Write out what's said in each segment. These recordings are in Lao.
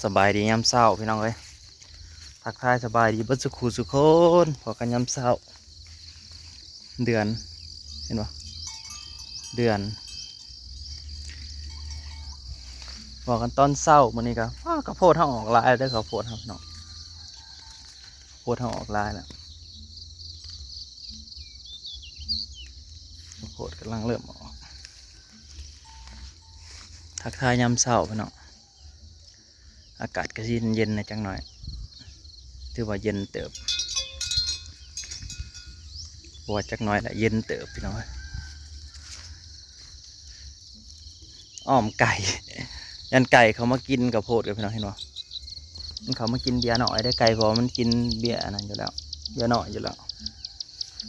ສະບາຍດີຍາມເຊົ້າພີ່ນ້ອງເອີຍ ທັກທາຍສະບາຍດີເບິດສູ່ຄູ່ສູ່ຄົນ ພໍ້ກັນຍາມເຊົ້າ ເດືອນ ເຫັນບໍ່ ເດືອນ ພໍ້ກັນຕອນເຊົ້າມື້ນີ້ກໍ ອ້າ ເຂົ້າໂພດເຮົາອອກຫຼາຍເດີ ເຂົ້າໂພດເຮົາພີ່ນ້ອງ ເຂົ້າໂພດເຮົາອອກຫຼາຍແລ້ວ ເຂົ້າໂພດກຳລັງເລີ່ມອອກ ທັກທາຍຍາມເຊົ້າພີ່ນ້ອງ ອາກາດກໍຊິເຢັນໆແດ່ຈັກໜ້ອຍ ຖືວ່າເຢັນເຕີບ ບໍ່ວ່າຈັກໜ້ອຍລະ ເຢັນເຕີບພີ່ນ້ອງເອີຍ ອ້ອມໄກ່ ຢ້ານໄກ່ເຂົ້າມາກິນເຂົ້າໂພດກັນພີ່ນ້ອງ ເຫັນບໍ່ ມັນເຂົ້າມາກິນເບຍນ້ອຍເດ້ໄກ່ ເພາະວ່າມັນກິນເບຍອັນນັ້ນຢູ່ແລ້ວ ເບຍນ້ອຍຢູ່ແລ້ວ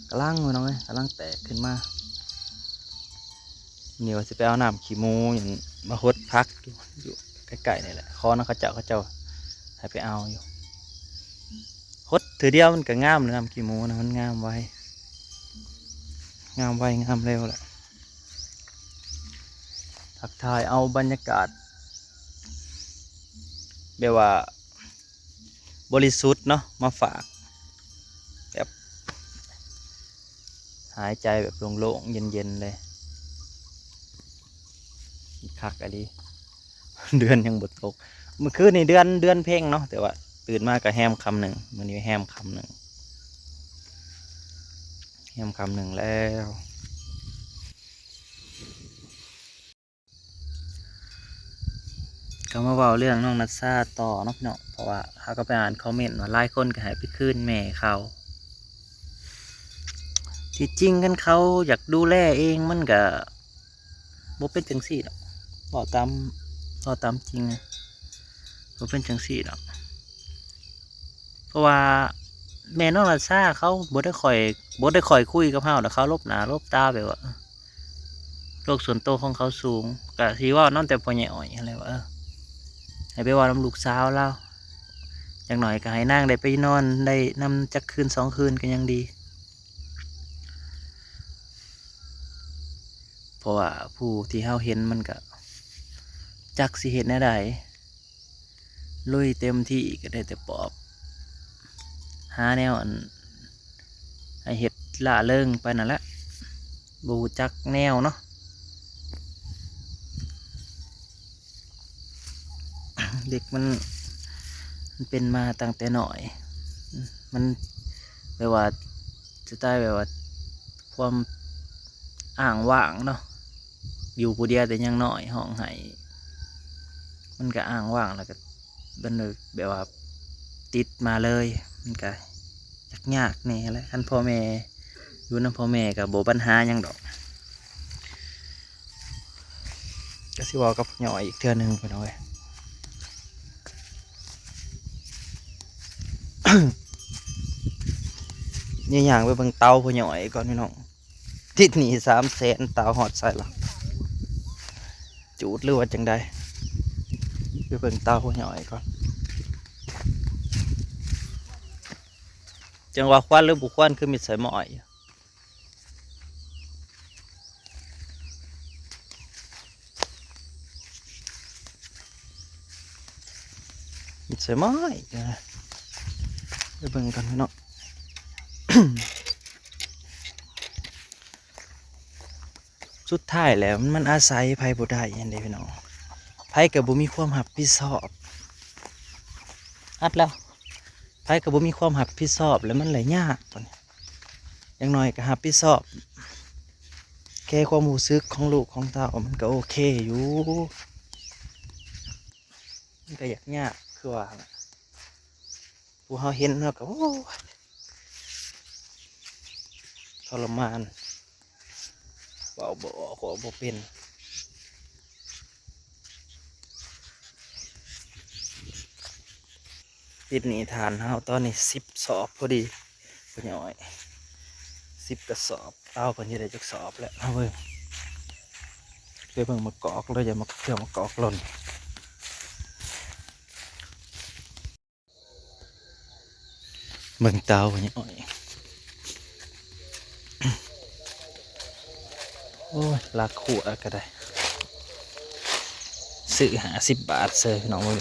ກຳລັງພີ່ນ້ອງເອີຍ ກຳລັງແຕກຂຶ້ນມາ ນີ້ວ່າຊິໄປເອົານ້ຳຂີ້ໝູຫຍັງມາຫົດຜັກຢູ່ ຢູ່ໃກ້ໆນີ້ແຫຼະ ຂໍນຳເຂົາເຈົ້າ ເຂົາເຈົ້າໃຫ້ໄປເອົາຢູ່ ຫົດເທື່ອດຽວມັນກໍງາມແລ້ວ ນ້ຳຂີ້ໝູນະ ມັນງາມໄວ ງາມໄວງາມເລັວແຫຼະ ທັກທາຍເອົາບັນຍາກາດ ແບບວ່າ ບໍລິສຸດເນາະ ມາຝາກ ແບບ ຫາຍໃຈແບບໂລ່ງໆ ເຢັນໆເລີຍ ຄັກອີ່ຫຼີ ເດືອນຍັງບໍ່ຕົກ ມື້ຄືນນີ້ເດືອນ ເດືອນເພັງເນາະ ແຕ່ວ່າຕື່ນມາກໍແຮມຄ່ຳໜຶ່ງ ມື້ນີ້ແຮມຄ່ຳໜຶ່ງ ແຮມຄ່ຳໜຶ່ງແລ້ວ. ກໍມາເວົ້າເລື່ອງນ້ອງນັດຊາຕໍ່ເນາະພີ່ນ້ອງ ເພາະວ່າເຮົາກໍໄປອ່ານຄອມເມັນວ່າຫຼາຍຄົນກໍໃຫ້ໄປຄືນແມ່ເຂົາ ທີ່ຈິງຄັນເຂົາຢາກດູແລເອງມັນກໍບໍ່ເປັນຈັ່ງຊີ້ດອກ ເວົ້າຕາມ ເວົ້າຕາມຈິງນະ ບໍ່ເປັນຈັ່ງຊີ້ດອກ ເພາະວ່າແມ່ນ້ອງນັດຊາເຂົາບໍ່ໄດ້ຄ່ອຍ ບໍ່ໄດ້ຄ່ອຍຄຸຍກັບເຮົາດອກ ເຂົາຫຼົບໜ້າຫຼົບຕາແບບວ່າ ໂລກສ່ວນໂຕຂອງເຂົາສູງ ກະຊິເວົ້ານຳແຕ່ພໍ່ໃຫຍ່ອ້ອຍຫັ້ນແຫຼະວ່າ ເອີ ໃຫ້ໄປເວົ້ານຳລູກສາວລາວ ຢ່າງໜ້ອຍກະໃຫ້ນາງໄດ້ໄປນອນໄດ້ນຳຈັກຄືນສອງຄືນກະຍັງດີ ເພາະວ່າຜູ້ທີ່ເຮົາເຫັນມັນກະຈັກຊິເຮັດແນວໃດ ລຸຍເຕັມທີ່ກໍໄດ້ແຕ່ປອບ ຫາແນວອັນໃຫ້ເຮັດລ້າເລີງໄປນັ້ນແຫຼະ ບໍ່ຮູ້ຈັກແນວເນາະ ເດັກມັນ ມັນເປັນມາຕັ້ງແຕ່ນ້ອຍ ມັນແບບວ່າ ສະໄຕແບບວ່າ ຄວາມອ້າງວ້າງເນາະ ຢູ່ຜູ້ດຽວແຕ່ຍັງນ້ອຍ ຮ້ອງໄຫ້ ມັນກະອ້າງວ້າງ ແລ້ວກະມັນແບບວ່າຕິດມາເລີຍ ມັນກະຍາກໆແດ່ແຫຼະ ຄັນພໍ່ແມ່ ຢູ່ນຳພໍ່ແມ່ກະບໍ່ບັນຫາຫຍັງດອກ ກະຊິເວົ້າກັບພໍ່ໃຫຍ່ອ້ອຍອີກເທື່ອໜຶ່ງ ພີ່ນ້ອງເອີຍ ນີ້ຍ່າງໄປເບິ່ງເຕົາພໍ່ໃຫຍ່ອ້ອຍກ່ອນ ພີ່ນ້ອງ. ຕິດໜີ້ສາມແສນ ຕາວຮອດໃສລະ ຈູດຫຼືວ່າຈັ່ງໃດ ໄປເບິ່ງຕາວຫົວຫຍ້ອຍກ່ອນ ຈັ່ງວ່າຄວັນຫຼືບໍ່ຄວັນ ຄືມິດໃສ່ໝ້ອຍ ມິດໃສ່ໝ້ອຍ ໄປເບິ່ງກັນເນາະ. ສຸດທ້າຍແລ້ວມັນອາໄສໃຜບໍ່ໄດ້ຫັ້ນເດ້ພີ່ນ້ອງ ໃຜກໍບໍ່ມີຄວາມຮັບຜິດຊອບ ອັດແລ້ວ ໃຜກໍບໍ່ມີຄວາມຮັບຜິດຊອບ ແລ້ວມັນລະຍາກ ຢ່າງໜ້ອຍກໍຮັບຜິດຊອບແກ່ຄວາມຮູ້ສຶກຂອງລູກຂອງເຕົ້າ ມັນກໍໂອເຄຢູ່ ມັນກໍຢາກຍາກຄືວ່າຫັ້ນລະ ຜູ້ເຮົາເຫັນເຮົາກໍ ໂອ້ຍ ທໍລະມານ ເວົ້າບໍ່ອອກ ເວົ້າບໍ່ເປັນ ຕິດໜີ້ທ່ານເຮົາຕອນນີ້ສິບສອບພໍດີ ພໍ່ໃຫຍ່ອ້ອຍ ສິບກະສອບ ເອົາ ເພິ່ນຊິໄດ້ຈັກສອບແລ້ວ ເຮົາເບິ່ງ ໄປເບິ່ງໝາກກອກເລີຍ ຢ່າມາເຊື່ອໝາກກອກຫຼົ່ນ. ເບິ່ງເຕົານີ້ ໂອ້ຍ ໂອ້ຍ ລັກຫົວກໍໄດ້ ຊື້ຫ້າສິບບາດເຊີຍ ພີ່ນ້ອງເອີຍ.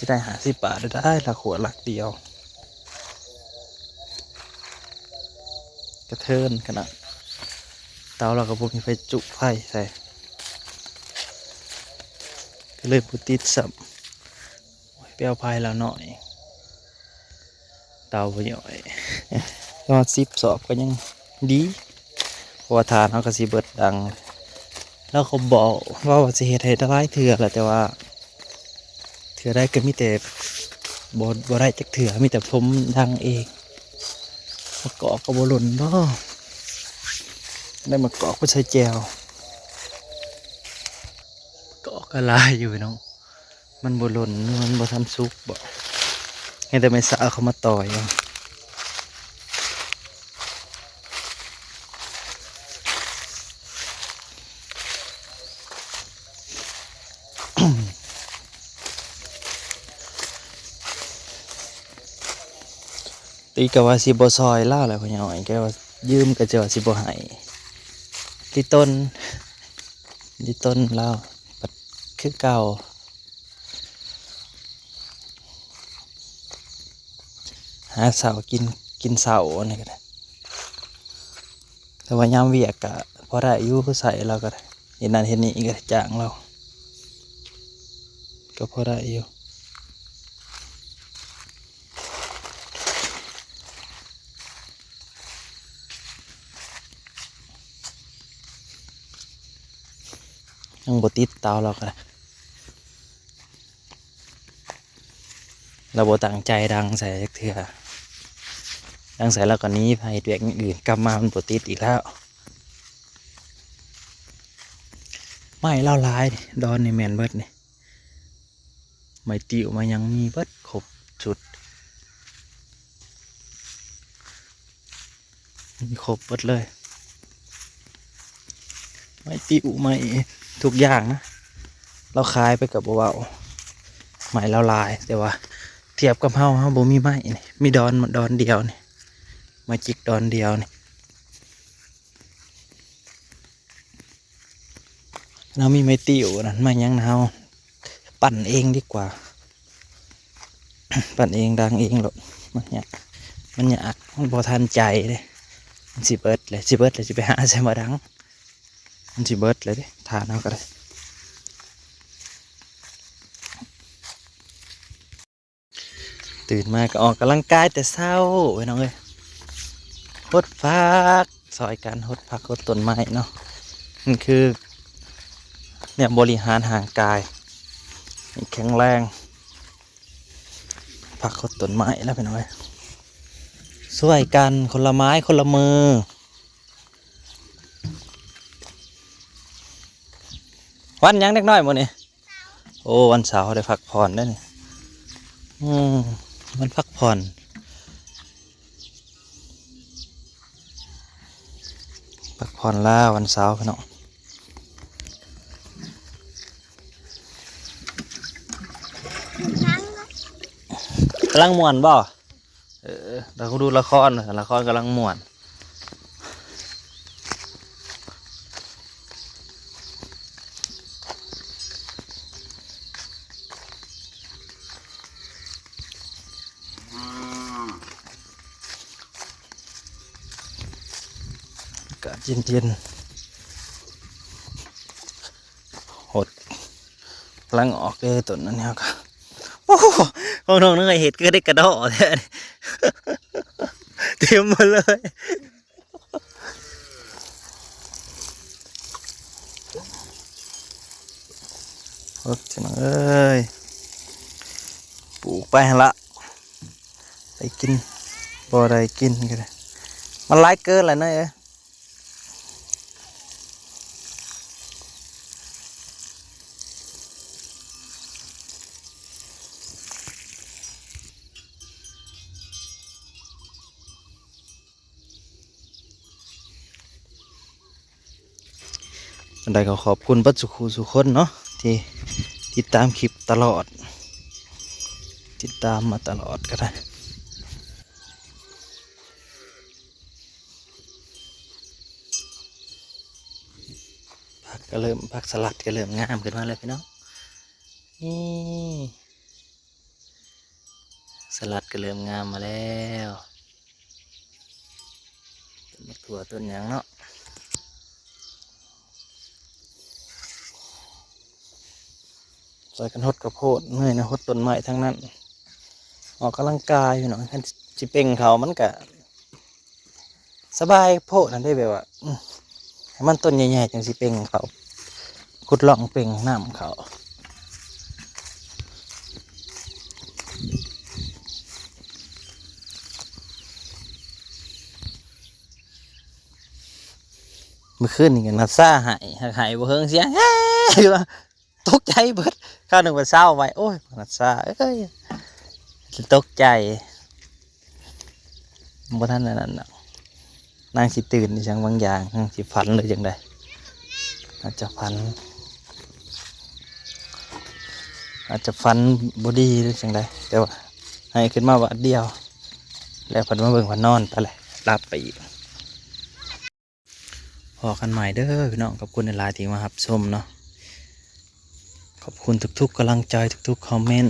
ຊິໄດ້ຫ້າສິບບາດໄດ້ລະ ຂົວຫຼັກດຽວ ກະເທີນຂະໜາດ ເຕົາລາວກະບໍ່ມີໄຟຈຸໄຟໃສ່ ກະເລີຍບໍ່ຕິດຊ້ຳ. ໂອ້ຍ ໄປເອົາໄຟລາວໜ້ອຍ ເຕົາບໍ່ຍ່ອຍ ປະມານສິບສອບກະຍັງດີ ເພາະວ່າຖ່ານເຮົາກະຊິເບິດດັງ ລາວກະບອກ ເວົ້າວ່າຊິເຮັດໃຫ້ຫຼາຍເທື່ອແຫຼະ ແຕ່ວ່າ ເທື່ອໃດກະມີແຕ່ ບໍ່ ບໍ່ໄດ້ຈັກເທື່ອ ມີແຕ່ຜົມດັງເອງ ມະກອກກະບໍ່ຫຼົ່ນບໍ ໄດ້ມະກອກໄປໃສ່ແຈ່ວ ມະກອກກະຫຼາຍຢູ່ພີ່ນ້ອງ ມັນບໍ່ຫຼົ່ນ ມັນບໍ່ທັນສຸກບໍ ເຫັນແຕ່ແມ່ສາວເຂົາມາຕ່ອຍເອົາ. ຕິກະວ່າຊິບໍ່ຊ່ອຍລາວແຫຼະ ພໍ່ໃຫຍ່ອ້ອຍ ກະວ່າຢືມ ກະຈະວ່າຊິບໍ່ໃຫ້ ລິຕົນ ລິຕົນລາວ ບັດຄືເກົ່າ ຫາເຊົ້າກິນ ກິນເຊົ້າ ອັນນີ້ກະໄດ້ ແຕ່ວ່າຍາມວຽກກະພໍໄດ້ຢູ່ ໃຊ້ລາວກະໄດ້ ເຮັດນັ້ນເຮັດນີ້ກະໄດ້ ຈ້າງລາວກະພໍໄດ້ຢູ່. ຍັງບໍ່ຕິດເຕົາລາວກະໄດ້ ລາວບໍ່ຕັ້ງໃຈດັງໃສ່ຈັກເທື່ອ ດັງໃສ່ລາວກະໜີໄປເຮັດວຽກຢ່າງອື່ນ ກັບມາມັນບໍ່ຕິດອີກແລ້ວ. ໄມ້ລາວຫຼາຍ ດອນນີ້ແມ່ນເບິດນີ້ ໄມ້ຕິ້ວໄມ້ຫຍັງມີເບິດ ຄົບຊຸດ ມີຄົບເບິດເລີຍ ໄມ້ຕິ້ວ ໄມ້ທຸກຢ່າງນະ ລາວຂາຍໄປກະບໍ່ເວົ້າ ໄມ້ລາວຫຼາຍ ແຕ່ວ່າທຽບກັບເຮົາ ເຮົາບໍ່ມີໄມ້ນີ້ ມີດອນ ດອນດຽວນີ້ ໄມ້ຈິກດອນດຽວນີ້. ເຮົາມີໄມ້ຕິ້ວນັ້ນ ໄມ້ຫຍັງນະ ເຮົາປັ່ນເອງດີກວ່າ ປັ່ນເອງດັງເອງໂລດ ມັນຍາກ ມັນຍາກ ມັນບໍ່ທັນໃຈເດ້ ມັນຊິເບິດແລ້ວ ຊິເບິດແລ້ວ ຊິໄປຫາໃສມາດັງ ມັນຊິເບິດແລ້ວເດ້ ຖ່ານເຮົາກະໄດ້. ຕື່ນມາກະອອກກຳລັງກາຍແຕ່ເຊົ້າ ພີ່ນ້ອງເອີຍ ຫົດຜັກ ຊ່ອຍກັນຫົດຜັກຫົດຕົ້ນໄມ້ເນາະ ມັນຄືແນວບໍລິຫານຮ່າງກາຍໃຫ້ແຂງແຮງ ຜັກຫົດຕົ້ນໄມ້ລະ ພີ່ນ້ອງເອີຍ ຊ່ວຍກັນຄົນລະໄມ້ຄົນລະມື. ວັນຫຍັງເດັກນ້ອຍມື້ນີ້? ໂອ້ ວັນເສົາ ໄດ້ພັກຜ່ອນເດ້ນີ້ ອືມ ວັນພັກຜ່ອນ ພັກຜ່ອນລາວວັນເສົາພີ່ນ້ອງ ກຳລັງມ່ວນບໍ່? ເອີ ລາວກະດູລະຄອນ ລະຄອນກຳລັງມ່ວນ ອາກາດເຢັນໆ ຫົດ ກຳລັງອອກເດີຕົ້ນອັນນີ້ ເຮົາກະ ໂອ້ ຂອງນ້ອງເນີຍເຮັດຄືໄດ້ກະດໍ້ແທ້ ເຕັມໝົດເລີຍ ໂອ້ ພີ່ນ້ອງເອີຍ ປູກໄປຫັ້ນລະ ໄດ້ກິນ ບໍ່ໄດ້ກິນກະໄດ້ ມັນຫຼາຍເກີນແຫຼະເນີຍເອີຍ. ອັນໃດກະຂອບຄຸນເບິດສູ່ຄູ່ສູ່ຄົນເນາະ ທີ່ຕິດຕາມຄລິບຕະຫຼອດ ຕິດຕາມມາຕະຫຼອດກະໄດ້. ຜັກກະເລີ່ມ ຜັກສະຫຼັດກະເລີ່ມງາມຂຶ້ນມາແລ້ວພີ່ນ້ອງ ນີ້. ສະຫຼັດກໍເລີ່ມງາມມາແລ້ວ ຕົ້ນໝາກຖົ່ວຕົ້ນຫຍັງເນາະ ຊ່ອຍກັນຫົດເຂົ້າໂພດ ເມື່ອຍນະ ຫົດຕົ້ນໄມ້ທັງນັ້ນ ອອກກຳລັງກາຍພີ່ນ້ອງ ຄັນຊິເປັ່ງເຂົ້າມັນກະ ສະບາຍໂພດຫັ້ນເດ້ ແບບວ່າ ອືມ ໃຫ້ມັນຕົ້ນໃຫຍ່ໆ ຈັ່ງຊິເປັ່ງເຂົ້າ ຂຸດຮ່ອງເປັ່ງນ້ຳເຂົ້າ ມື້ຄືນນີ້ກໍນັດຊາໄຫ້ ຫາກໄຫ້ບໍ່ເຖິງສຽງ ຕົກໃຈເບິດ ຄາວໜຶ່ງວ່າເຊົາໄວ້ ໂອ້ຍ ນັດຊາເອີຍ ຕົກໃຈ ບໍ່ທັນອັນນັ້ນດອກ ນາງຊິຕື່ນອີ່ຫຍັງບາງຢ່າງ ນາງຊິຝັນຫຼືຈັ່ງໃດ ອາດຈະຝັນ ອາດຈະຝັນບໍ່ດີຫຼືຈັ່ງໃດ ແຕ່ວ່າໄຫ້ຂຶ້ນມາບາດດຽວ ແລ້ວພັດມາເບິ່ງພັດນອນໄປແຫຼະ ຫຼັບໄປອີກ. ພໍ້ກັນໃໝ່ເດີພີ່ນ້ອງ ຂອບຄຸນຫຼາຍໆທີ່ມາຮັບຊົມເນາະ ຂອບຄຸນທຸກໆກຳລັງໃຈ ທຸກໆຄອມເມັນ